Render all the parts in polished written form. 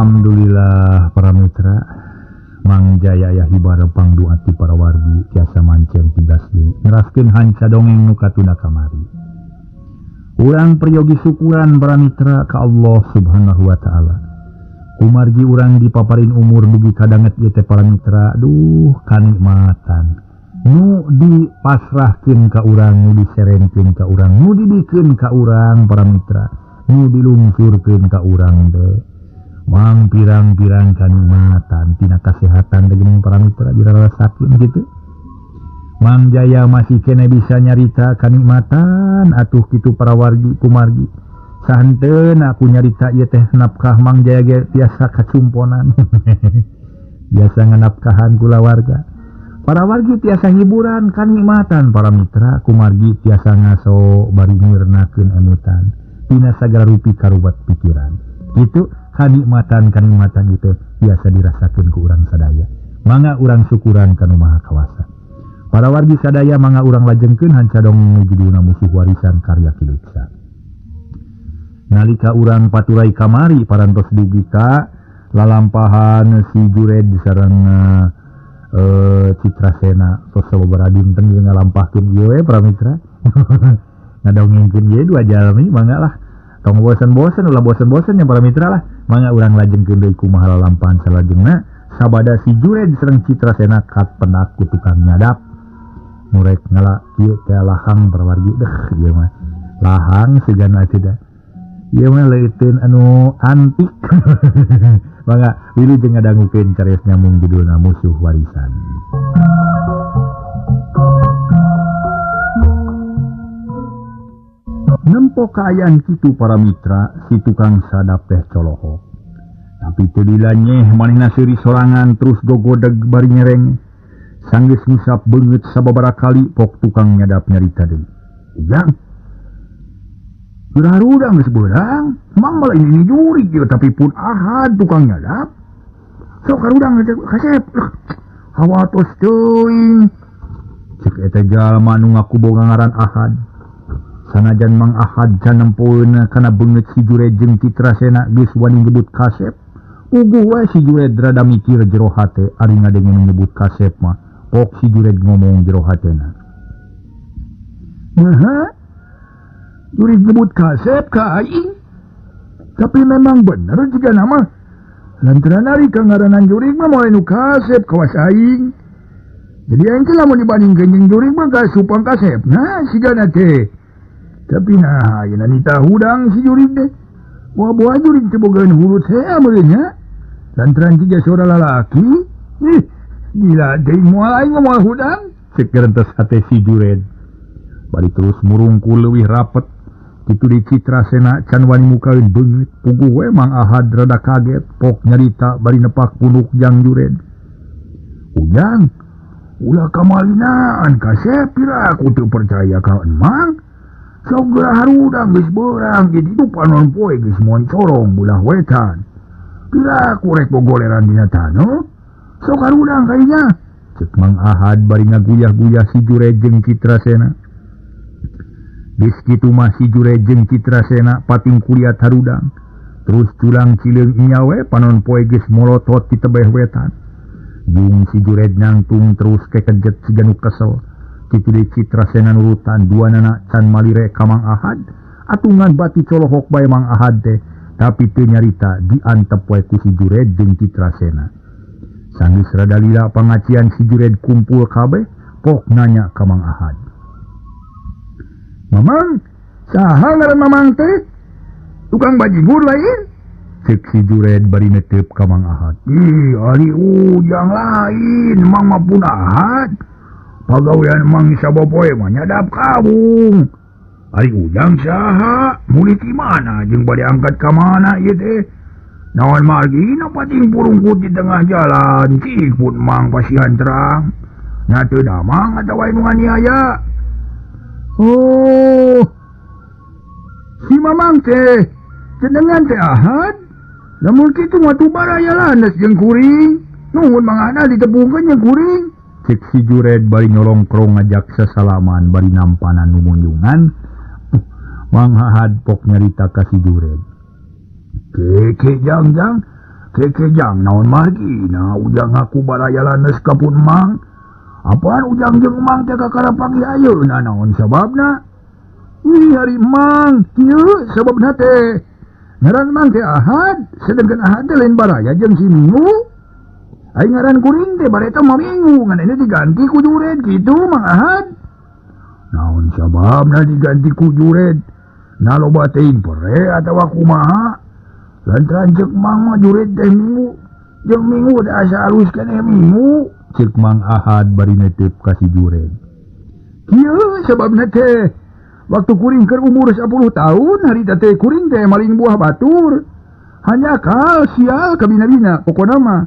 Alhamdulillah para mitra Mang Jaya aya hibar pangduati para wargi tiasa mancen tugas deui neraskeun hanca dongeng nu katunda kamari. Urang peryogi syukuran para mitra ka Allah Subhanahu wa taala. Kumargi urang dipaparin umur dugi kadanget ieu teh para mitra, duh kanikmatan. Nu dipasrahkeun ka urang, nu diserenkeun ka urang, nu dibikeun ka urang para mitra, nu dilungsurkeun ka urang teh. Mang pirang-pirang kanikmatan tina kasehatan degeung para mitra dirarasakeun kitu. Mang Jaya masih kene bisa nyarita kanikmatan atuh kitu para wargi kumargi. Sahanteun aku nyarita ieu teh nafkah Mang Jaya ge tiasa kacumponan. Biasa nganafkahan kulawarga. Para wargi tiasa hiburan kanikmatan para mitra kumargi tiasa ngaso bari ngirnakeun emutan tina sagala rupi karubat pikiran. Kitu kanikmatan-kanikmatan itu biasa dirasakeun ku urang sadaya. Mangga urang syukuran ka Nu Maha Kawasa. Para wargi sadaya mangga urang lajengkeun hanca dongeng nu judulna Musuh Warisan karya Ki Beksa. Nalika urang paturai kamari parantos dugi ka lalampahan si Jured sareng Citrasena tos sababaraha dinten ieu ngalampahkeun ieu we para mitra. Ngadongengkeun ieu dua jalmi mangga lah. Tong bosen-bosen ulah bosen-bosen nya para mitra lah. Mangga urang lajengkeun deui kumaha lalampahan salajengna sabada si Jured sareng Citrasena kat pendak ku tukang nyadap. Murek ngala ieu teh lahang para wargi deh ieu mah. Lahang sigana teh. Ieu mah leuteun anu antik. Mangga wilujeng ngadangukeun carios nyambung judulna Musuh Warisan. Nempo kaayaan kitu para mitra si tukang sadap teh colohok. Tapi teu dilanyeh manehna seuri sorangan terus gogodeg bari nyereng. Sanggeus ngusap beungeut sababaraha kali pok tukang nyadap nyarita deui. Ujang. Geura harudang geus beurang, mang malah ini jurig ieu tapi pun ahad tukang nyadap. Sok harudang kasep. Hawatos teuing. Cek eta jalma nu ngaku boga ngaran Ahad. Sanajan Mang Ahad can nempoeun kana beungeut si Jured jeung Citrasena geus wani nyebut kasep. Uguh we si Jured rada mikir jero hate ari ngadenge nu nyebut kasep mah. Pok si Jured ngomong jero hatena. Naha? Jurig nyebut kasep ka aing. Tapi memang bener jiga nama. Lantaran ari ka ngaranan jurig mah moal nu kasep kawas aing. Jadi aing teh lamun dibandingkeun jeung jurig mah kasupang kasep. Nah sigana teh. Tapi nah ayeuna nita hudang si jurig teh. Buah-buah jurig teh bogaeun hurut hea meureun nya. Lantaran jiga sora lalaki. Ih, gila deui moal aing moal hudang. Cek gerentes hate si Jured. Bari terus murungkul leuwih rapet. Kitu di Citrasena can wani mukaeun beungeut. Puguh we Mang Ahad rada kaget. Pok nyarita bari nepak punuk jang Jured. Ujang, ulah kamalinaan kasep pira aku teu percaya ka Mang. Sok geura harudang geus beurang jadi itu panon poe geus moncorong bulah wetan. Pira aku rek bogoleran dina tano? Sok harudang kayanya. Cek Mang Ahad bari ngaguyah-guyah si Jured jeung Citrasena. Geus kitu mah si Jured jeung Citrasena pating kuliat harudang. Terus culang cileung nya we panon poe geus molotot di tebeh wetan. Jeung si Jured nangtung terus kekejet siga nu kesel. Kitu deui Citrasena nurutan dua nana can malire ka Mang Ahad. Atungan bati colohok bae Mang Ahad teh, tapi teu nyarita diantep wae ku si Jured jeung Citrasena. Sanggeus rada lila pangacian si Jured kumpul kabeh, pok nanya ka Mang Ahad. Mamang, saha ngaran Mamang teh? Tukang bajigur lain? Cek si Jured bari netep ka Mang Ahad. Ih, ari ujang lain, Mang mah pun Ahad. Pagawean Mang sabopoe mah nyadap kabung. Ari ujang saha? Muli ti mana jeung bade angkat ka mana ieu teh? Naon margina pating purungkut di tengah jalan, cik pun Mang pasihan terang. Nya teu damang atawa nu nganiaya. Oh, si Mamang teh jenengan teh Ahad. Lamun kitu mah tubar aya landas jeung kuring. Nuhun Mang Ahad ditepungkeun jeung kuring. Cek si Jured bari nyolongkrong ngajak sesalaman bari nampanan nu munjungan. Mang Ahad pok nyarita ka si Jured. Keke jang-jang Keke jang naon margina ujang ngaku baraya lanes ka pun Mang. Apaan ujang jeung Mang teh kakara panggih ayeuna naon sababna? Ih hari Mang kieu sababna teh. Ngaran Mang teh Ahad, sedangkan Ahad teh lain baraya jeung si Minggu. Ai ngaran kuring teh bareta mah Minggu, ngan ini diganti ku Jured kitu Mang Ahad. Naon sababna diganti ku Jured? Na loba teuing pere atawa kumaha? Lantaran cek Mang mah Jured teh Minggu, jeung Minggu teh asa alus keneh Minggu. Cek Mang Ahad bari netep ka si Jured. Kieu sababna teh waktu kuring keur umur 10 tahun harita teh kuring teh maling buah batur. Hanya kal sial kabina-bina pokona mah.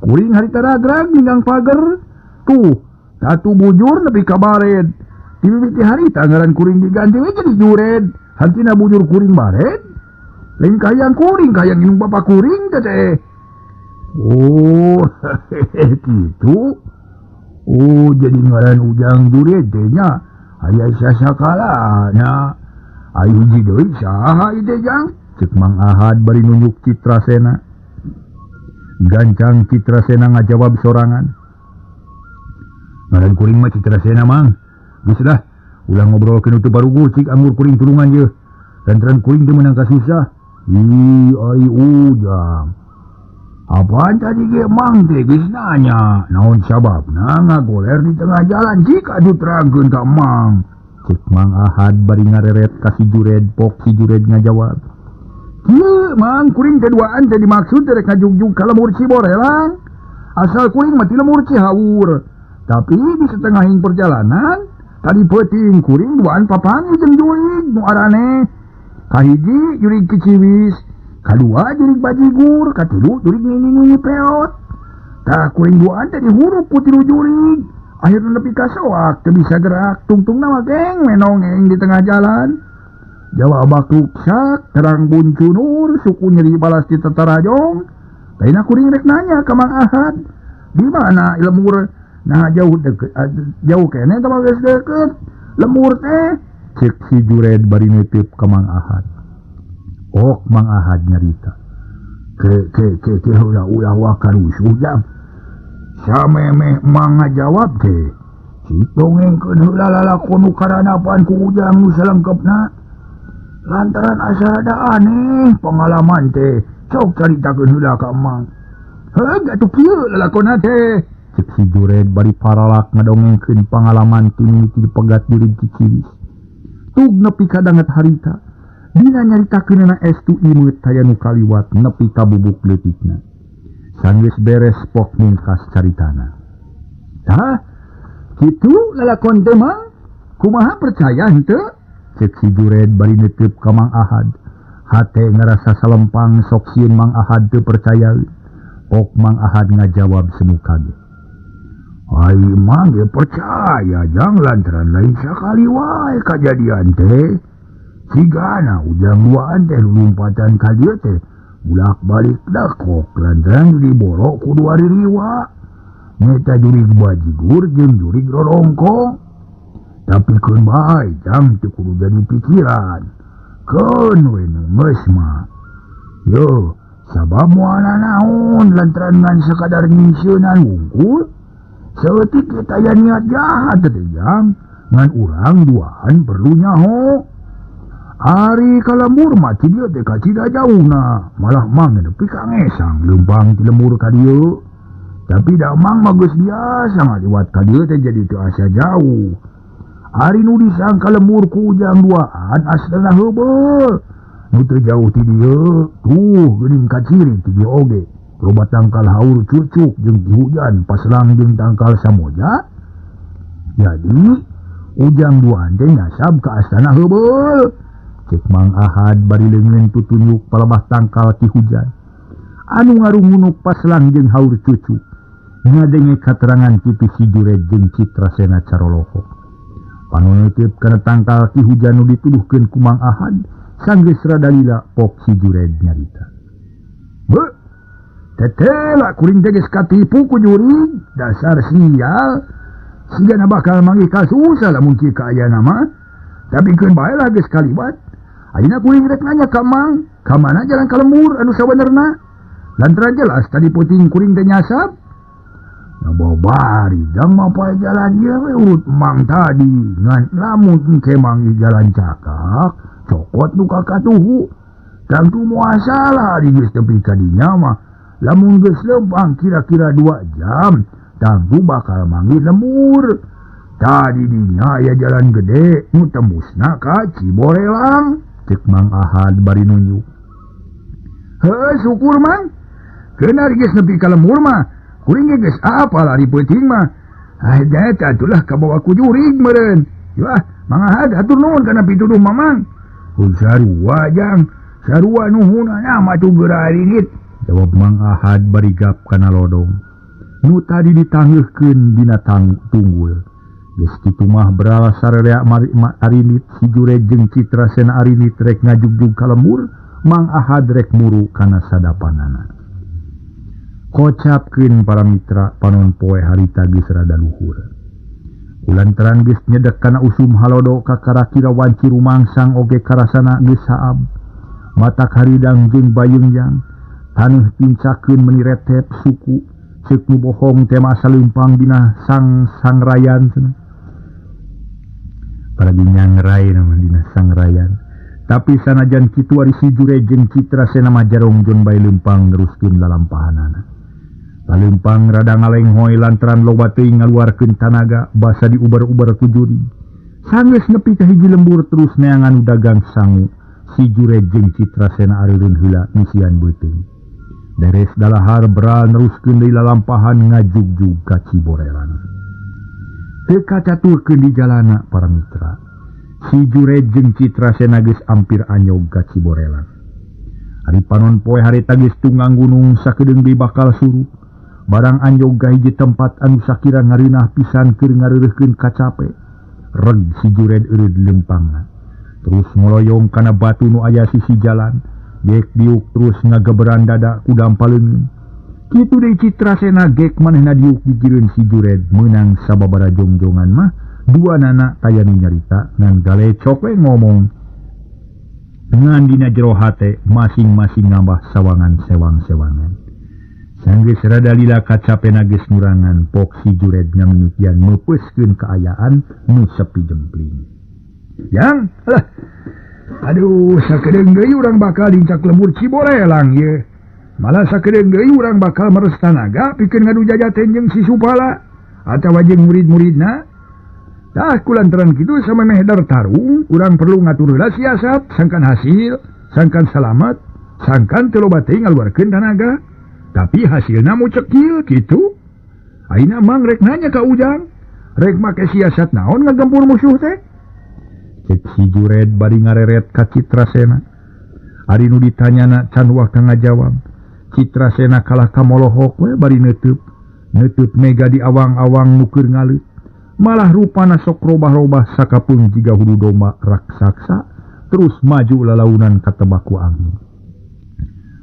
Kuring harita ragrag ninggang pager. Tuh, tatu bujur nepi ka bared. Ti mimiti harita ngaran kuring diganti we jadi Jured. Hantina bujur kuring bared. Lain kahayang kuring kahayang indung bapa kuring teh teh. Oh, gitu. Oh, jadi ngaran ujang Jured teh nya. Aya sasakalana. Ayo hiji deui saha ieu teh jang? Cek Mang Ahad bari nunjuk Citrasena. Gancang Citrasena ngajawab sorangan. Ngaran kuring mah Citrasena Mang. Geus lah, ulah ngobrolkeun teu barugu cik anggur kuring tulungan ye. Lantaran kuring teu meunang kasusah. Ih, ari ujang. Apaan tadi ge Mang teh geus nanya, naon sababna ngagoler di tengah jalan cik atuh terangkeun ka Mang. Cek Mang Ahad bari ngareret ka si Jured, pok si Jured ngajawab. Kieu Mang kuring teh duaan teh dimaksud teh rek ngajugjug ka lemur Ciborelang. Asal kuring mah ti lemur Cihaur. Tapi di setengahing perjalanan tadi peuting kuring duaan papanggih jeung jurig nu araneh. Kahiji jurig Kiciwis, kadua jurig Bajigur, katilu jurig Nini-nini Peot. Tah kuring duaan teh dihurup ku tilu jurig. Akhirna nepi ka soak teu bisa gerak, tungtungna mah geng menongeng di tengah jalan. Jawa bakluksak, terang buncunur, suku nyeri balas di tetarajong. Lainna kuring rek nanya ka Mang Ahad, di mana lemur? Nah jauh deket, jauh keneh teh mah geus deket. Lemur teh cek si Jured bari nitip ka Mang Ahad. Ok Mang Ahad nyarita. Ke ke ke ke ulah ulah wakarusuh jam. Samemeh Mang ngajawab teh. Cik dongengkeun heula lalakon nu karanapan ku ujang nu salengkepna. Lantaran asa rada aneh pengalaman teh. Sok caritakeun heula ka Mang. Heuh atuh kieu lalakonna teh. Cek si Jured bari paralak ngadongengkeun pangalaman ti mimiti dipegat jurig Ciciwis. Tug nepi ka danget harita. Dina nyaritakeunana estu imeut aya nu kaliwat nepi ka bubuk leutikna. Sanggeus beres pok ningkas caritana. Tah, kitu lalakon teh Mang. Kumaha percaya henteu? Cek si Jured bari neuteub ka Mang Ahad. Hate ngarasa salempang sok sieun Mang Ahad teu percaya. Pok Mang Ahad ngajawab semuka ge. Ai Mang ge percaya jang lantaran lain sakali wae kajadian teh. Sigana ujang duaan teh lumpatan ka dieu teh bulak-balik dakok lantaran diboro ku dua ririwa. Nyeta jurig Bajigur jeung jurig Rorongkong. Tapi keun bae jang teu kudu jadi pikiran. Keun we nu geus mah. Yo, sabab moal naon lantaran ngan sakadar nyingsieunan wungkul. Saeutik kita aya niat jahat teh jang, ngan urang duaan perlu nyaho. Ari ka lembur mah ti dieu teh kacida jauhna, malah Mang nepi ka ngesang leumpang ti lembur ka dieu. Tapi da Mang mah geus biasa ngaliwat ka dieu teh jadi teu asa jauh. Ari nu disangka lembur ku ujang duaan aslana heubeul. Nu teu jauh ti dieu, tuh geuning kaciri ti dieu oge. Loba tangkal haur cucuk jeung ti hujan paslang jeung tangkal samoja. Jadi ujang duaan teh nyasab ka astana heubeul. Cek Mang Ahad bari leungeun tutunyuk palebah tangkal ti hujan. Anu ngarungunuk paslang jeung haur cucuk. Ngadenge katerangan kitu si Jured jeung Citrasena caroloho. Panunutip kana tangkal ti hujan nu dituduhkeun ku Mang Ahad, sanggeus rada lila pok si Jured nyarita. Beuh, tetela kuring teh geus katipu ku jurig, dasar sial. Sigana bakal manggih kasusah lamun kieu kaayana mah. Tapi keun bae lah geus kaliwat. Ayeuna kuring rek nanya ka Mang, ka mana jalan ka lembur anu sabenerna? Lantaran jelas tadi puting kuring teh nyasab. Bari jang mah poe jalan ieu we urut mang tadi ngan lamun engke manggih jalan cakak cokot nu kakatuhu. Tangtu moal salah di geus tepi ka dinya mah. Lamun geus lempang kira-kira 2 jam tangtu bakal manggih lembur. Tadi dinya aya jalan gede nu tembusna ka Ciborelang. Cek Mang Ahad bari nunjuk. Heuh syukur mang. Keuna geus nepi ka lembur mah. Kuring geus apal ari peuting mah. Ah eta atulah kabawa ku jurig meureun. Wah, Mang Ahad hatur nuhun kana pituduh Mamang. Kun sarua jang, sarua nuhunana mah atuh geura arinit. Jawab Mang Ahad bari gap kana lodong. Nu tadi ditanggeuhkeun dina tunggul. Geus kitu mah beral sararea arinit si Jured jeung Citra Sena arinit rek ngajugjug ka lembur, Mang Ahad rek muru kana sadapanana. Kocapkeun para mitra panon poe harita geus rada luhur. Kulantaran geus nyedek kana usum halodo kakara-kira wanci rumangsang oge karasana geus saab. Matak haridang jeung bayeungyang, taneuh tincakeun meuni retep suku, ceuk nu bohong teh masa leumpang dina sang sangrayan cenah. Paragi nyangrai nama dina sangrayan. Tapi sanajan kitu ari si Jure jeung Citra Sena mah jarongjon bae leumpang neruskeun lalampahanana. Leumpang rada ngalenghoy lantaran loba teuing ngaluarkeun tanaga basa diubar-ubar ku jurig. Sanggeus nepi ka hiji lembur terus neangan dagang sangu. Si Jure jeung Citra Sena areureun heula ngisian beuteung. Beres dalahar beral neruskeun deui lalampahan ngajugjug ka Ciborelang. Teu kacaturkeun di jalana para mitra. Si Jure jeung Citra Sena geus ampir anyog ka Ciborelang. Ari panon poe harita geus tunggang gunung sakedeung deui bakal suruh. Barang anjog ka hiji tempat anu sakira ngareunah pisan keur ngareureuhkeun kacape. Reg si Jured eureud leumpangna. Terus ngoloyong kana batu nu aya sisi jalan. Gek diuk terus ngageberan dada ku dampaleungeun. Kitu deui Citra Sena gek manehna diuk digireun si Jured meunang sababara jongjongan mah dua nana taya nu nyarita ngan galecok we ngomong. Ngan dina jero hate masing-masing nambah sawangan sewang-sewangan. Sanggeus rada lila kacapena geus ngurangan pok si Jured ngamimitian meupeuskeun kaayaan nu sepi jempling. Yang lah aduh sakedeung deui urang bakal lincak lembur Ciborelang ye. Malah sakedeung deui urang bakal meres tanaga pikeun ngadu jajaten jeung si Supala atawa jeung murid-muridna. Tah kulantaran kitu samemeh tarung urang perlu ngatur heula siasat sangkan hasil, sangkan salamat, sangkan teu loba teuing ngaluarkeun tanaga. Tapi hasilna mu cekil kitu. Ayeuna mang rek nanya ka Ujang, rek make siasat naon ngagempur musuh teh? Cek si Jured bari ngareret ka Citra Sena. Ari nu ditanyana can waka ngajawab. Citra Sena kalah ka molohok we bari neuteub. Neuteub mega di awang-awang nu keur ngaleut. Malah rupana sok robah-robah sakapeung jiga hulu domba raksasa terus maju lalaunan katebak ku angin.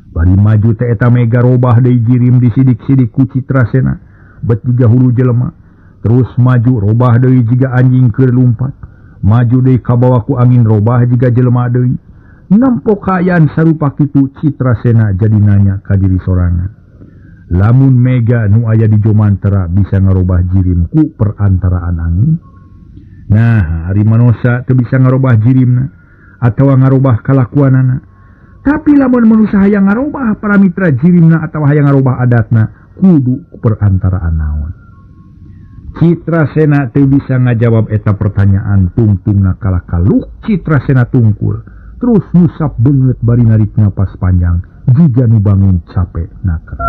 Bari maju teh eta mega robah deui jirim disidik-sidik ku Citra Sena bet jiga hulu jelema. Terus maju robah deui jiga anjing keur lumpat. Maju deui kabawa ku angin robah jiga jelema deui. Nempo kaayaan sarupa kitu Citra Sena jadi nanya ka diri sorangan. Lamun mega nu aya di Jomantara bisa ngarobah jirim ku perantaraan angin. Nah, ari manosa teu bisa ngarobah jirimna atawa ngarobah kalakuanana. Tapi lamun manusia hayang ngarobah para mitra jirimna atawa hayang ngarobah adatna kudu perantaraan naon. Citra Sena teu bisa ngajawab eta pertanyaan tungtungna kalah kaluk Citra Sena tungkul. Terus ngusap beungeut bari narik napas panjang jiga nu bangun capek naker.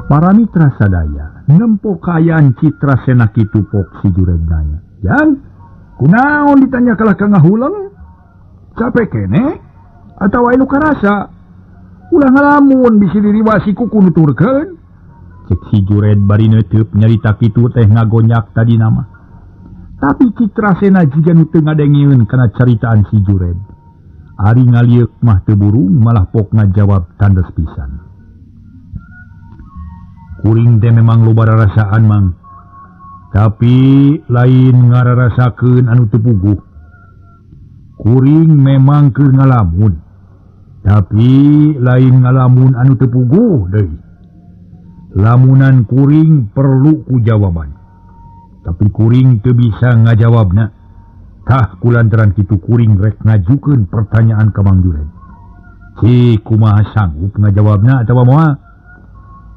Para mitra sadaya nempo kaayaan Citra Sena kitu pok si Jured nanya. Jan, kunaon ditanya kalah ka ngahuleng? Capek kene atawa anu karasa? Ulah ngalamun bisi diriwasi ku nuturkeun. Cek si Jured bari neuteub nyarita kitu teh ngagonyak tadi nama. Tapi Citra Sena jiga nu teu ngadengeun kana caritaan si Jured. Ari ngalieuk mah teu burung malah pok ngajawab tandes pisan. Kuring teh memang loba rarasaan mang. Tapi lain ngararasakeun anu teu puguh. Kuring memang keur ngalamun, tapi lain ngalamun anu teu puguh deui. Lamunan kuring perlu ku jawaban, tapi kuring teu bisa ngajawabna. Tah kulantaran kitu kuring rek ngajukeun pertanyaan ka Mang Jured. Ci kumaha sanggup ngajawabna atawa moal?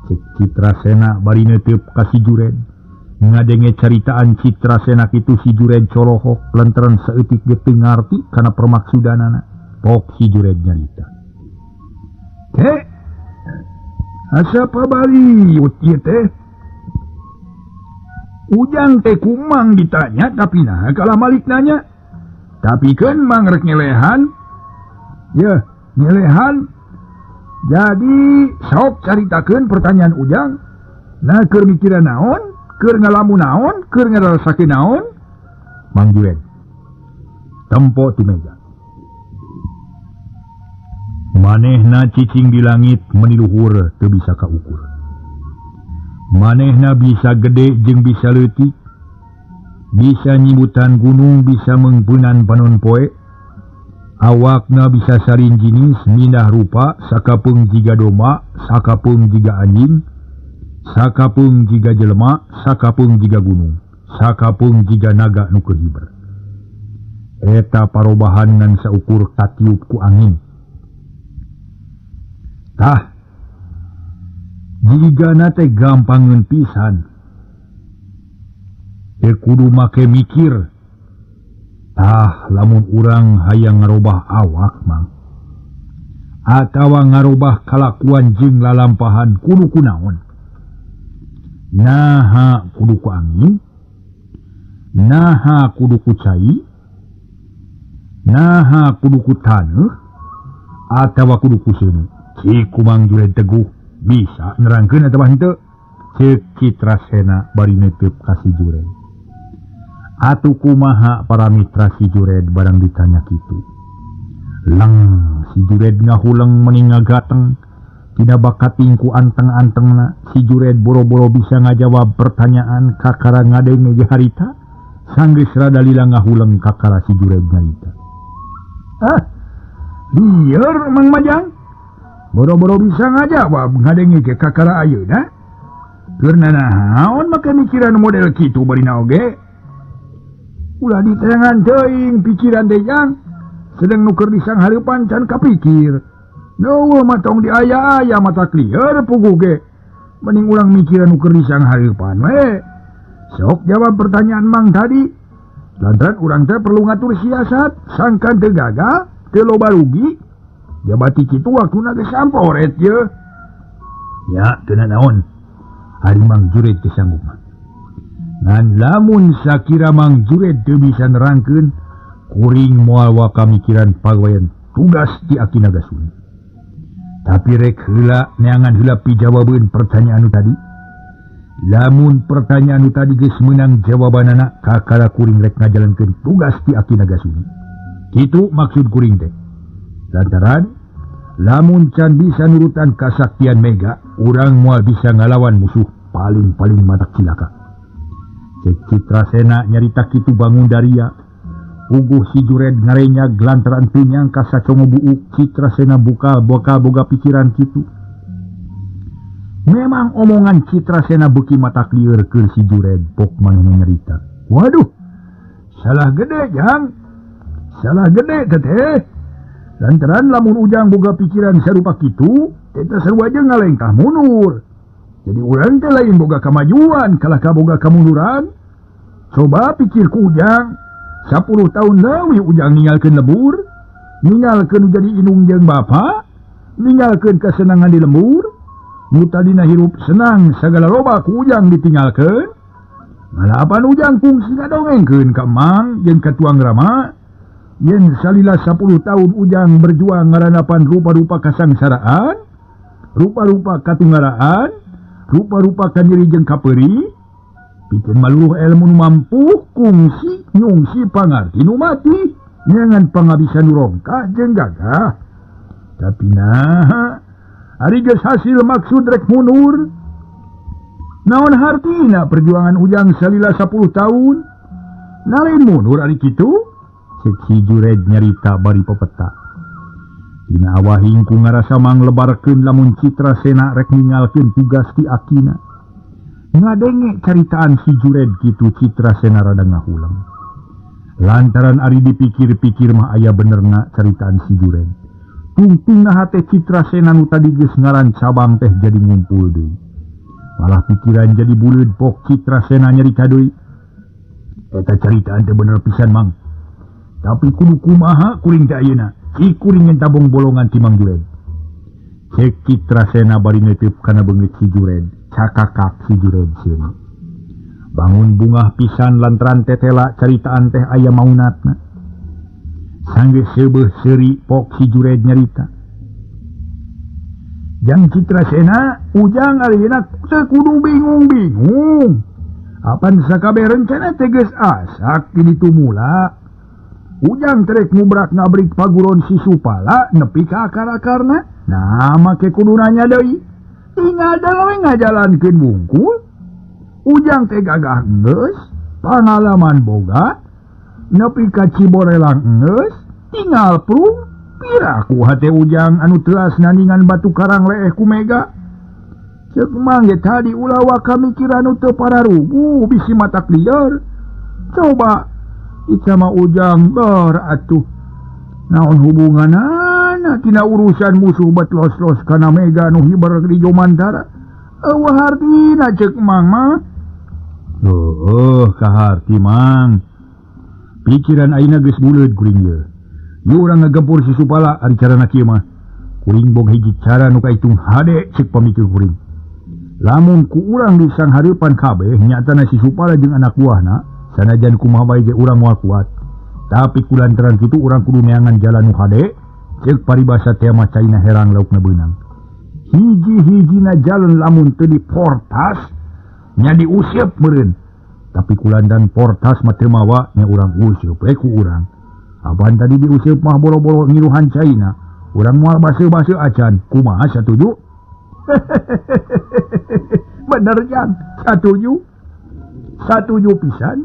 Cek Citrasena bari neuteup ka si Jured. Ngadenge caritaan Citrasena kitu si Jured colohok lantaran saeutik ge teu ngarti kana permaksudanana. Pok si Jured nyarita. Teh, asa pabaliut ieu teh. Ujang teh kumang ditanya tapi nah kalah malik nanya. Tapi keun mang rek ngelehan. Yeuh, ngelehan. Jadi sok caritakeun pertanyaan Ujang. Nah keur mikiran naon? Keur ngalamun naon? Keur ngarasakeun naon? Mang Jured tempo tu mega. Manehna cicing di langit meniluhur teu bisa kaukur. Manehna bisa gede jeung bisa leutik, bisa nyibutan gunung, bisa meungpeunan panon poe. Awakna bisa sarin jinis, mindah rupa, sakapeung jiga domba, sakapeung jiga anjing, sakapeung jiga jelema, sakapeung jiga gunung, sakapeung jiga naga nu keur hiber. Eta parobahan ngan saukur katiup ku angin. Tah, jigana teh gampangeun pisan. Teu kudu make mikir. Tah, lamun urang hayang ngarobah awak mang, atawa ngarobah kalakuan jeung lalampahan kudu kunaon? Naha kudu ku angin, naha kudu ku cai, naha kudu ku taneuh, atawa kudu ku seuneu. Cik Mang Jured teguh bisa nerangkeun atawa henteu? Ceuk Citrasena bari neuteub ka si Jured. Atuh kumaha para mitra si Jured barang ditanya kitu. Leng si Jured ngahuleng meni ngagateng. Tina bakating ku anteng-antengna si Jured boro-boro bisa ngajawab pertanyaan kakara ngadenge ge harita. Sanggeus rada lila ngahuleng kakara si Jured nyarita. Ah, lieur Mang Majang. Boro-boro bisa ngajawab ngadenge ge kakara ayeuna. Keur nanaon make mikiran model kitu barina oge. Ulah diteangan teuing pikiran teh jang. Sedeng nu keur disanghareupan can kapikir. Neueuh mah tong diaya-aya mata lieur puguh ge. Mending urang mikiran nu keur disanghareupan we. Sok jawab pertanyaan Mang tadi. Lantaran urang teh perlu ngatur siasat, sangkan teu gagal, teu loba rugi. Jabati kitu waktuna geus samporet ye. Ya, teu nanaon. Ari Mang Jured teu sanggup mah. Ngan lamun sakira Mang Jured teu bisa nerangkeun, kuring moal waka mikiran pagawean tugas di Aki Nagasuli. Tapi rek heula neangan heula pijawabeun pertanyaan nu tadi. Lamun pertanyaan nu tadi geus meunang jawabanana, kakara kuring rek ngajalankeun tugas di Aki Nagasuli. Kitu maksud kuring teh. Lantaran lamun can bisa nurutan kasaktian Mega, urang moal bisa ngalawan musuh paling-paling matak cilaka. Cek Citrasena nyarita kitu bangun daria. Puguh si Jured ngarenyag lantaran teu nyangka sacongo buuk Citrasena buka bakal boga pikiran kitu. Memang omongan Citrasena beuki matak lieur keur si Jured pok manehna nyarita. Waduh, salah gede jang. Salah gede teteh. Lantaran lamun Ujang boga pikiran sarupa kitu, eta sarua jeung ngalengkah mundur. Jadi urang teh lain boga kamajuan, kalah ka boga kamunduran. Coba pikir ku Ujang, 10 tahun leuwih Ujang ninggalkeun lembur, ninggalkeun jadi indung jeung bapa, ninggalkeun kesenangan di lembur. Nu tadina hirup senang sagala loba ku Ujang ditinggalkeun. Ngalapan Ujang kungsi ngadongengkeun ka Mang jeung ka Tuang Rama. Yen salila 10 tahun Ujang berjuang ngaranapan rupa-rupa kasangsaraan, rupa-rupa katunggaraan, rupa-rupa kanyeri jeung kapeuri, pikeun maluruh ilmu nu mampu kungsi nyungsi pangarti nu mati, nyangan pangabisan nu rongkah jeung gagah. Tapi nah, ari geus hasil maksud rek mundur. Naon hartina perjuangan Ujang salila 10 tahun? Nalain mundur ari kitu? Cek si Jured nyarita bari pepeta. Dina awahing ku ngarasa manglebarkeun lamun Citrasena rek ninggalkeun tugas ti akina. Ngadenge caritaan si Jured kitu Citrasena rada ngahulang. Lantaran ari dipikir-pikir mah aya benerna caritaan si Jured. Tungtungna hate Citrasena nu tadi geus ngaran cabang teh jadi ngumpul deui. Malah pikiran jadi buleud pok Citrasena nyarita deui. Eta caritaan teh bener pisan Mang. Tapi kudu kumaha kuring teh ayeuna. Si kuring ngentabong bolongan ti Mang Jured. Cek Citrasena bari neuteub kana beungeut si Jured. Cakakak si Jured seuri. Bangun bungah pisan lantaran tetela caritaan teh aya maunatna. Sanggeus seubeuh seuri pok si Jured nyarita. Jang Citrasena ujang ayeuna teu kudu bingung-bingung. Apan sakabeh rencana teh geus asak ti ditu mula. Ujang trek ngubrak ngabrik paguron si Supala nepi ka akar-akarna. Nah make kudu nanya deui. Tinggal we ngajalankeun wungkul. Ujang teh gagah geus, pangalaman boga, nepi ka Ciborelang geus, tinggal prung piraku hate ujang anu telas nandingan batu karang leeh ku mega. Ceuk Mang ge tadi ulah waka mikiran nu teu pararuguh bisi matak lieur. Coba ica mah ujang ber atuh. Naon hubunganana tina urusan musuh bet los-los kana mega nu hiber di Jomantara. Eueuh hartina ceuk Mang mah. Heueuh kaharti Mang. Pikiran ayeuna geus buleud kuring ieu. Ieu urang ngagempur si Supala ari carana kieu mah. Kuring boga hiji cara nu kaitung hade ceuk pamikir kuring. Lamun ku urang di sanghareupan kabeh nyatana si Supala jeung anak buahna sanajan kumaha bae ge urang moal kuat. Tapi kulantaran kitu urang kudu neangan jalan nu hade ceuk paribasa teh mah caina herang laukna beunang. Hiji-hijina jalan lamun teu diportas nya diuseup meureun. Tapi kulantaran portas mah teu mawa nya urang useup we ku urang. Apan tadi diuseup mah boro-boro ngiruhan caina. Urang moal baseuh-baseuh acan. Kumaha satuju? Bener jang, satuju. Satuju pisan.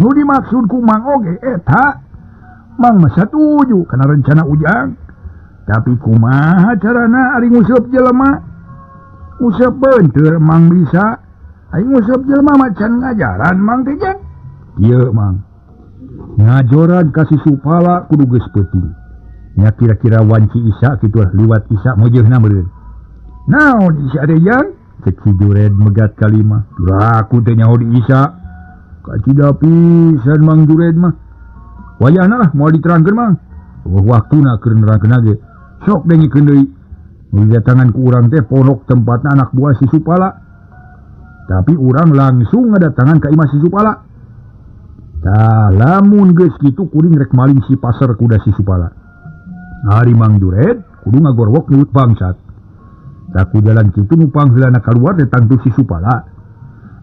Nu dimaksud ku Mang oge eta. Mang mah satuju kana rencana ujang. Tapi kumaha carana ari nguseup jelema? Nguseup beunteur Mang bisa. Ari nguseup jelema mah can ngajaran Mang teh jang. Ieu Mang. Ngajoran ka si Supala kudu geus peuting. Nya kira-kira wanci Isya kitu lah liwat Isya mojeuna meureun. Naon Isya teh jang? Cek si Jured megat kalima. Piraku teh nyaho di Isya. Kacida pisan Mang Jured mah. Wayahna lah moal diterangkeun Mang. Eueuh waktuna keur nerangkeun ge. Sok dengikeun deui. Nu didatangan ku urang teh ponok tempatna anak buah si Supala. Tapi urang langsung ngadatangan ka imah si Supala. Tah lamun geus kitu kuring rek maling si pasar kuda si Supala. Ari Mang Jured kudu ngagorwok nyebut bangsat. Tah ku jalan kitu nu pangheulana kaluar teh tangtu si Supala.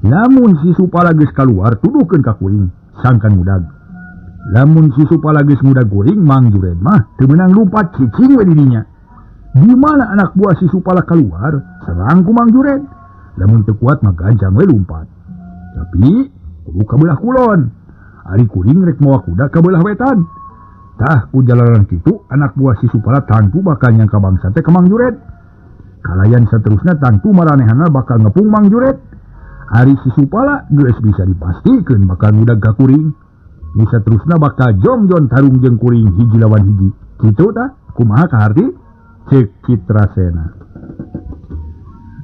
Lamun si Supala geus kaluar tuduhkeun ka kuring sangkan mudag. Lamun si Supala geus mudag kuring Mang Jured mah teu meunang lumpat cicing we di dinya. Di mana anak buah si Supala kaluar serang ku Mang Jured. Lamun teu kuat mah gancang we lumpat. Tapi kudu ka beulah kulon. Ari kuring rek mawa kuda ka beulah wetan. Tah ku jalanan kitu anak buah si Supala tangtu bakal nyangka bangsa teh ka Mang Jured. Kalayan saterusna tangtu maranehana bakal ngepung Mang Jured. Ari si Supala geus bisa dipastikeun bakal ngudag ka kuring. Nu saterusna bakal jongjon tarung jeung kuring hiji lawan hiji. Kitu tah kumaha kaharti? Ceuk Citrasena.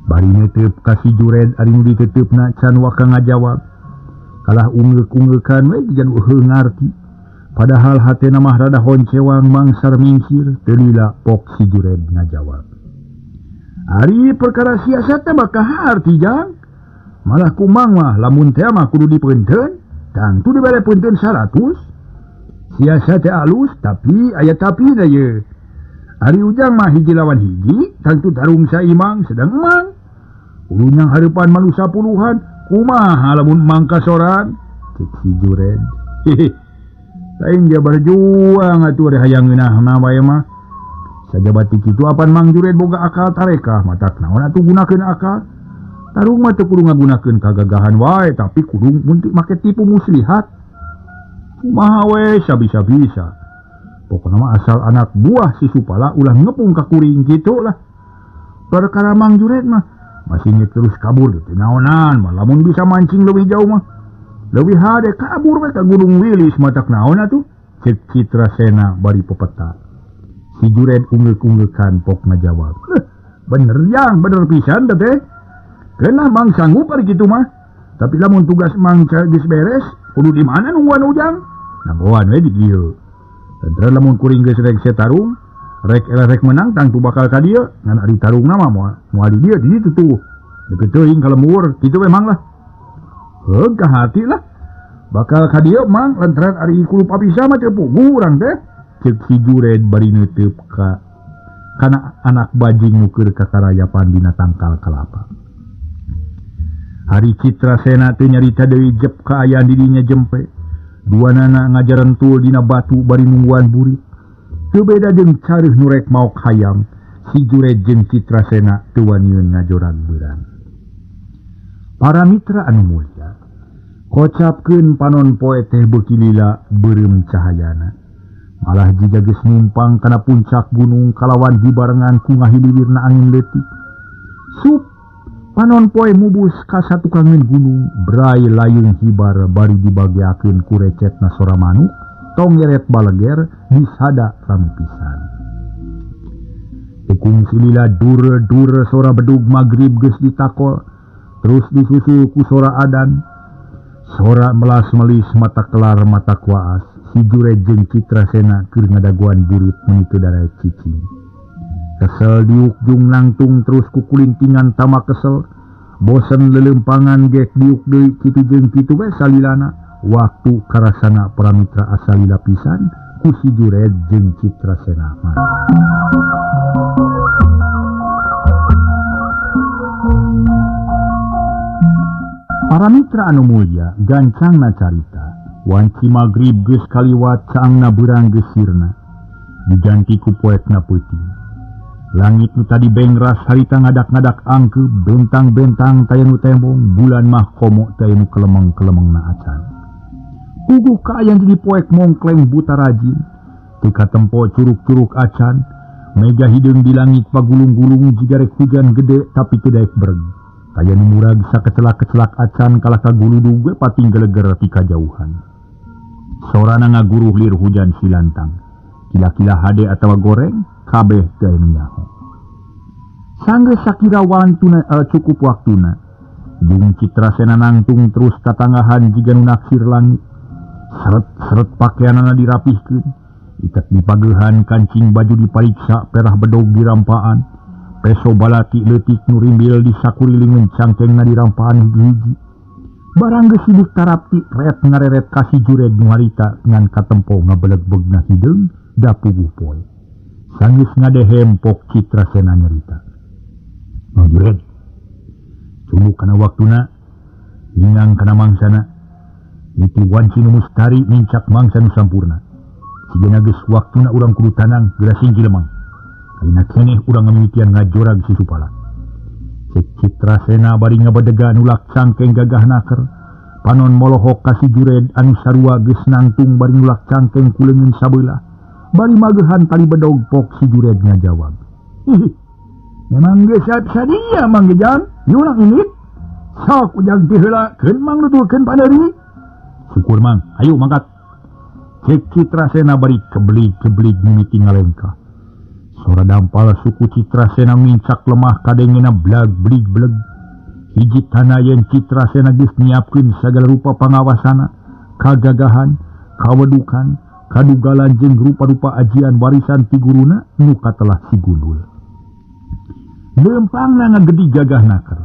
Bari neuteub ka si Jured ari nu diteuteup-na can waka ngajawab. Kalah ungeuk-ungeukan we jiga nu heuh ngarti. Padahal hatena mah rada honcewang mangsar mingkir teu lila pok si Jured ngajawab. Ari perkara siasat teh bakal harti jang. Malah ku Mang mah lamun teh mah kudu dipeunteun, tangtu dibere peunteun 100. Siasat teh alus tapi aya tapi da ye. Ari ujang mah hiji lawan hiji, tangtu tarung saimang sedang Mang. Kudu nyang hareupan manusia puluhan, kumaha lamun Mang kasorang? Cek si Jured. Hehe. Lain dia berjuang atuh ari hayang ngeunahna bae mah. Sajabati kitu apan Mang Jured boga akal tarekah matak naon atuh gunakeun akal. Tarung mah teu kudu ngagunakeun kagagahan wae tapi kudu mun make tipu muslihat. Kumaha we sabisa-bisa. Pokona mah asal anak buah si Supala ulah ngepung ka kuring kitu lah. Perkara Mang Jured mah masih terus kabur teu naonan mah lamun bisa mancing leuwih jauh mah. Leuwih hade kabur we ka Gunung Wilis matak naon atuh. Cek Citrasena bari pepeta. Si Jured unggeuk-unggeukan pok ngajawab. Bener jang, bener pisan teh. Keunah Mang sanggup ari kitu mah. Tapi lamun tugas Mang geus beres, kudu di mana nungguan ujang? Nanggoan we di dieu. Lantaran lamun kuring geus rek tarung, rek eleh rek menang tangtu bakal ka dieu, ngan ari tarungna mah moal di dieu di ditu tuh. Deukeut teuing ka lembur, kitu we Mang lah. Heug ka hati lah. Bakal ka dieu Mang lantaran ari kulup apisa mah teu puguh urang teh. Ceuk si Jured bari neuteub ka kana anak bajing nu keur kakarayapan dina tangkal kalapa. Hari Citrasena teu nyarita deui jep kaayaan di dinya jempe. Duanana ngajarentul dina batu bari nungguan burit. Teu beda jeung careuh nu rek maok hayam, si Jured jeung Citrasena teu waniun ngajorag beurang. Para mitra anu mulya, kocapkeun panon poe teh beuki lila beureum cahayana. Malah jiga geus numpang kana puncak gunung kalawan dibarengan ku ngahiliwirna angin leutik. Sup panon poe mubus ka satukangeun gunung, bray layung hibar bari dibageakeun ku recetna sora manuk, tong nyeret baleger disada rame pisan. Tekung silila dur-dur sora bedug magrib geus ditakol, terus disusul ku sora adan. Sora melas-melis mata kelar mata kuaas. Si Jured jeung Citrasena keur ngadaguan burit meuni teu daraek cicing. Kesel diuk jung nangtung terus kukulintingan tama kesel. Bosen leuleumpangan gek diuk deui kitu jeung kitu we salilana. Waktu karasana para mitra asa lila pisan ku si Jured jeung Citrasena mah. Para mitra anu mulya, gancangna carita. Wanci magrib geus kaliwat caangna beurang geus sirna. Diganti ku poekna peuting. Langit nu tadi bengras harita ngadak-ngadak angkeub, bentang-bentang taya nu tembong, bulan mah komo taya nu kelemeng-kelemengna acan. Puguh kaayaan jadi poek mongkleng buta rajin, teu katempo curug-curug acan, mega hideung di langit pagulung-gulung jiga rek hujan gede tapi teu daek bereg. Taya nu murag sakecelak-kecelak acan kalah ka guludug we pating geleger ti kajauhan. Sorana ngaguruh lir hujan silantang. Kila-kila hade atawa goreng, kabeh teu aya nu nyaho. Sanggeus sakira wantuna cukup waktuna. Jung Citrasena nangtung terus tatanggahan jiga nu naksir langit. Seret-seret pakeanana dirapihkeun, iket dipageuhan kancing baju dipariksa perah bedog dirampaan. Peso balati leutik nu rimbil disakurilingeun cangkengna dirampaan hiji-hiji. Barang geus sidik tarapti ret ngareret ka si Jured nu harita ngan katempo ngabelegbegna hideung da puguh poe. Sanggeus ngadehem pok Citrasena nyarita. Mang Jured, cumuk kana waktuna, ningang kana mangsana. Niti wanci nu mustari nincak mangsa nu sampurna. Sigana geus waktuna urang kudu tanang geura singkil mang. Ayeuna keneh urang ngamimitian ngajorag si Supala. Cek Citrasena bari ngabedega nulak cangkeng gagah naker. Panon molohok ka si Jured anu sarua geus nangtung bari nulak cangkeng ku leungeun sabelah. Bari mageuhan tali bedog pok si Jured ngajawab. Ih, memang geus sadia Mang Gejang, nyulang ini. Sok ujang ti heula keun Mang nuturkeun paneuri. Syukur Mang, ayo mangkat. Cek Citrasena bari keblig-keblig mimiti ngalengkah. Sora dampal suku Citrasena mincak lemah kadengena blag blig bleg. Hiji tanah yen Citrasena geus nyiapkeun sagala rupa pangawasana, kagagahan, kawedukan, kadugalan jeung rupa-rupa ajian warisan ti guruna nu katelah si gundul. Leumpangna ngagedi gagah naker.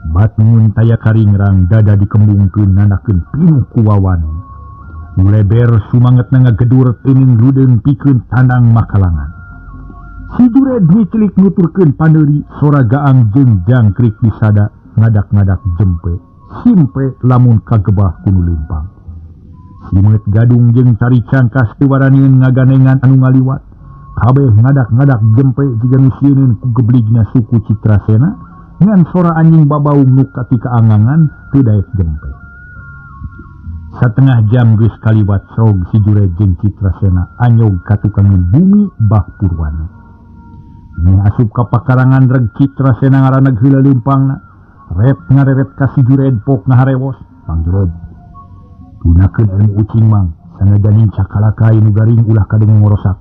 Batngun taya karingrang dada dikembungkeun nanakeun pinuh ku wawanen. Nu leber sumangetna ngagedur teuning rudeung pikeun tandang makalangan. Si Jured micilik nuturkeun paneuri sora gaang jeung jangkrik disada ngadak-ngadak jempe simpe lamun kagebah ku nu leumpang. Simeut gadung jeung tari cangkas teu waranieun ngaganengan anu ngaliwat. Kabeh ngadak-ngadak jempe jiga nu sieuneun ku gebligna suku Citrasena ngan sora anjing babaung nu katika angangan teu daek jempe. Satengah jam geus kaliwat srog si Jured jeung Citrasena anyog ka tukangeun bumi Bah Purwana. Meh asup ka pakarangan reg Citrasena ngaraneg heula leumpangna. Rep ngareret ka si Jured pok ngaharewos. Mang Jured, gunakeun ilmu ucing mang, sanajan nincak kalakai nu garing ulah kadenge ngorosak.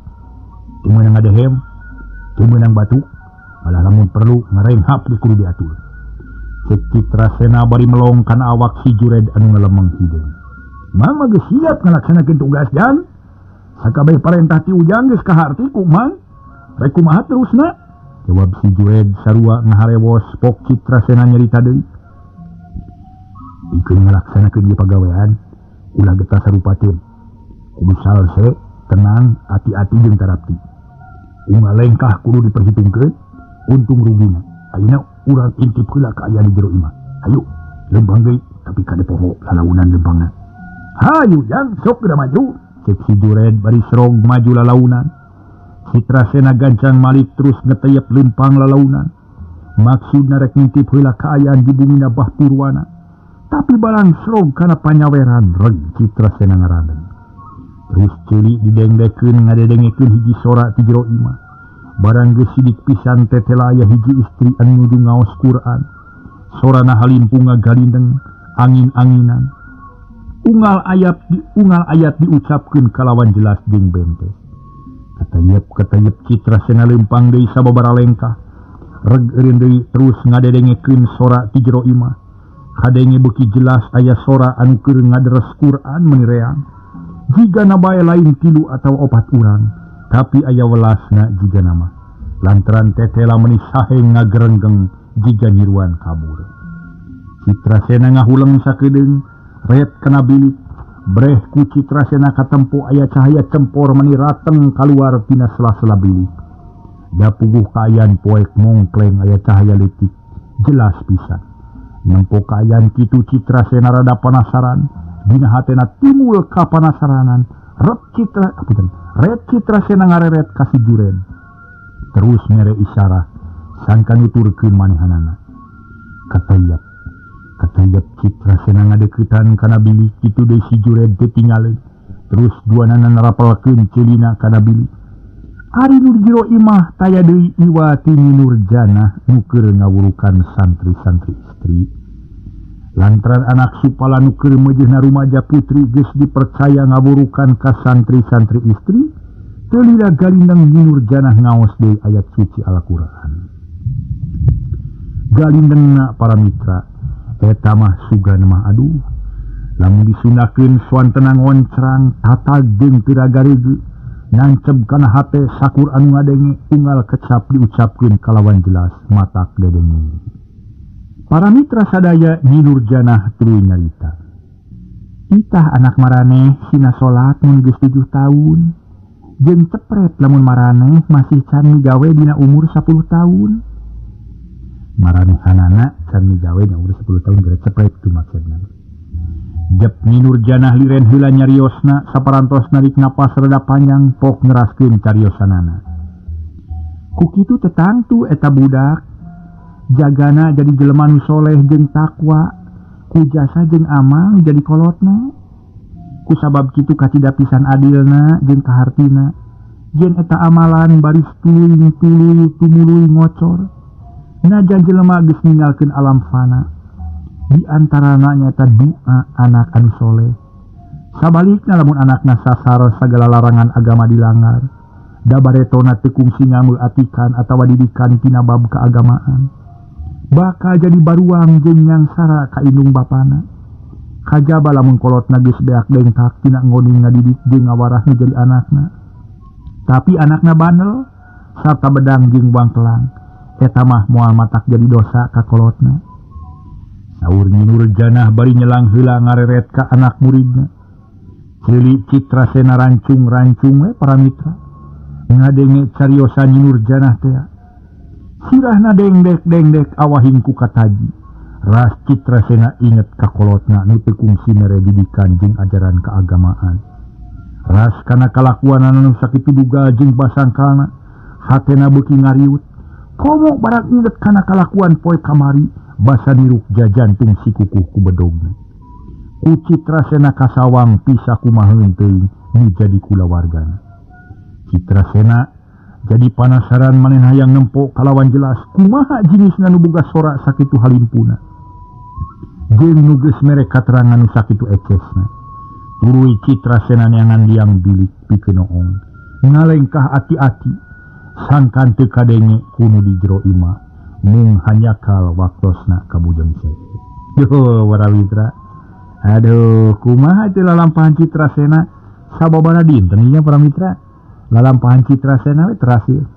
Teu meunang ngadehem, teu meunang batuk, malah lamun perlu ngarenghap ge kudu diatur. Cek Citrasena bari melong kana awak si Jured anu ngalemeng hideung. Mang mah geus siap ngalaksanakeun tugas jang. Sakabeh parentah ti Ujang geus kaharti ku Mang. Rek kumaha terusna? Jawab si Jured sarua ngaharewos pok Citrasena nyarita deui. Pikeun ngalaksanakeun ieu pagawean, ulah getah sarupateun. Kudu salse, tenang, ati-ati jeung tarapti. Unggal lengkah kudu diperhitungkeun, untung rugina. Ayeuna urang intip heula kaayaan di jero imah. Hayu, lempang deui tapi kade poho lalaunan lempangna. Hayu jang, sok geura maju. Cek si Jured bari serog maju lalaunan. Citrasena gancang malik terus ngeteyep lempang lalaunan. Maksudna rek ngintip heula kaayaan di bumina Bah Purwana. Tapi barang serog kana panyaweran reg Citrasena ngarandeung. Terus ceuli didengdekeun ngadedengekeun hiji sora ti jero imah. Barang geus sidik pisan tetela aya hiji istri anu nuju ngaos Quran. Sorana halimpung ngagalindeng angin-anginan. Unggal ayat diucapkeun kalawan jelas jeung bentes. Katayep Citrasena lempang deui sababaraha lengkah. Reg eureun deui terus ngadedengekeun sora ti jero imah. Kadenge beuki jelas aya sora anu keur ngaderes Quran meuni reang. Jigana bae lain 3 atawa 4 urang, tapi aya welasna jigana mah. Lantaran tetela meuni saheng ngagerenggeng jiga nyiruan kabur. Citrasena ngahuleng sakedeung, ret kana bilik, breh ku Citrasena katempo aya cahaya cempor meuni rateng kaluar tina sela-sela bilik. Da puguh kaayaan poek mongkleng aya cahaya leutik, jelas pisan. Nempo kaayaan kitu Citrasena rada penasaran, dina hatena timbul kapanasaranan. Ret Citrasena ngareret ka si Jured. Terus mere isarah sangka nuturkeun manehanana. Katayap Citrasena ngadeuketan kana bilik kitu deui si Jured teu tingaleun. Terus duanana narapelkeun ceulina kana bilik. Ari nu di jero imah taya deui iwa ti Nyi Nurjanah nu keur ngawurukan santri-santri istri. Lantaran anak supala nu keur meujeuhna rumaja putri geus dipercaya ngawurukan ka santri-santri istri, teu lila galindeng Nyi Nurjanah ngaos deui ayat suci Al-Qur'an. Galindengna para mitra, eta mah sugan mah aduh. Lamun disundakeun suantena ngoncrang tatag jeung teu ragareugeu. Nanceb kana hate sakur anu ngadenge unggal kecap diucapkeun kalawan jelas matak dedenge. Para mitra sadaya Nyi Nurjanah tuluy nyarita. Itah anak maraneh sina salat mun geus 7 tahun. Jeung cepret lamun maraneh masih can migawe dina umur 10 tahun. Maranehanana can migawe dina umur 10 tahun gara cepret tu maksudna. Jep Nyi Nurjanah liren heula nyariosna saparantos narik napas rada panjang pok ngeraskeun cariosanana. Ku kitu tetangtu eta budak jagana jadi jelema nu soleh jeung takwa, ku jasa jeung amal jadi kolotna. Ku sabab kitu kacida pisan adilna jeung kahartina. Yen eta amalan baris tuluy tumuluy ngocor. Najan jelema geus ninggalkeun alam fana. Di antarana nyaeta doa anak anu soleh. Sabalikna lamun anakna sasar sagala larangan agama dilanggar, da baretona teu kungsi ngamul atikan atawa didikan tina bab keagamaan. Bakal jadi baruang jeung nyangsara ka indung bapana. Kajaba lamun kolotna geus beak dengkak tina ngoning ngadidik jeung ngawarah nu jadi anakna. Tapi anakna bandel sarta bedang jeung wangkelang, eta mah moal matak jadi dosa ka kolotna. Saur Nyi Nurjanah bari nyelang heula ngareret ka anak muridna. Ceuli Citrasena rancung-rancung we para mitra. Ngadenge cariosan Nyi Nurjanah teh. Sirahna dengdek-dengdek awahing ku kataji. Ras Citrasena inget ka kolotna nu teu kungsi mere didikan jeung ajaran keagamaan. Ras kana kalakuanana nu sakitu duga jeung basangkalna, hatena beuki ngariut. Komo barang inget kana kalakuan poe kamari, basa niruk jajantung si kukuh ku bedogna. Ku Citrasena kasawang bisa kumaha teuing nu jadi kulawargana. Citrasena jadi panasaran manehna hayang nempo kalawan jelas kumaha jinisna nu boga sora sakitu halimpuna. Jeung nu geus mere katerangan nu sakitu ecesna. Tuluy Citrasena neangan liang bilik pikeun noong. Ngalengkah ati-ati sangkan teu kadenge ku nu di jero imah mung hanyakal waktosna ka Bujeng Sehe. Yo para mitra. Aduh, kumaha teh lalampahan Citrasena sababaraha dinten nya para mitra. Lalampahan Citrasena we terasil.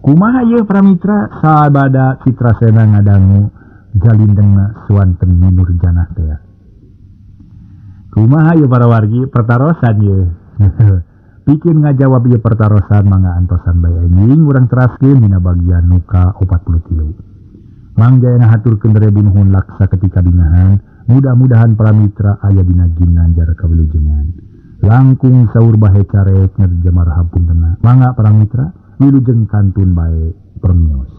Kumaha ieu para mitra sabada Citrasena ngadangu jalindengna suanten Nurjanah teh. Kumaha ieu para wargi pertarosan ieu. Bikin ngajawab ieu pertarosan mangga antosan bae anjing urang teraskeun dina bagian nuka 43. Mang Jayana haturkeun rebu nuhun laksa ketika bingahan. Mudah-mudahan para mitra aya dina ginanjar kawilujengan. Langkung saur bahe carek nerjemah hapuntena. Mangga para mitra wilujeng kantun bae permios.